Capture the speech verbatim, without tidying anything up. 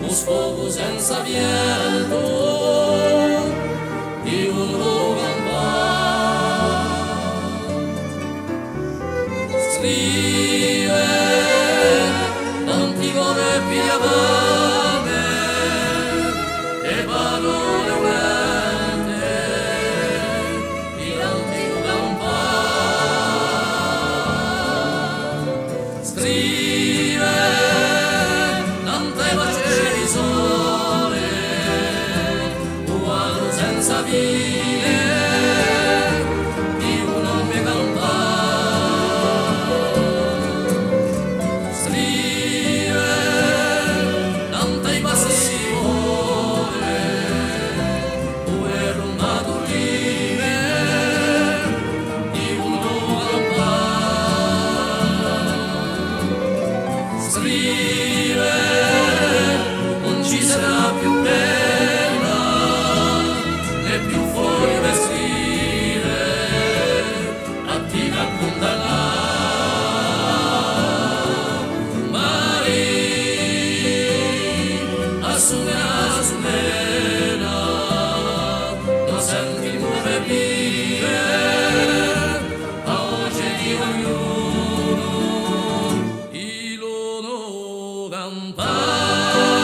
Un sfogu senza vientu, di un campà. Scrive l'anticu re piavane e parolle volente di l'anticu campà. Scrive tante voce di sole, quadru senza fine di un ombre campà. Scrive tante passione, pure rumbaturine di un campà. Scrive, ùn ci sarà più pena, nè più fogliu per scrive, à ti ch'hà cundannatu mari, à sumena, à sumena, no senti più per vive, a voce di ognunu, di l'omu campà.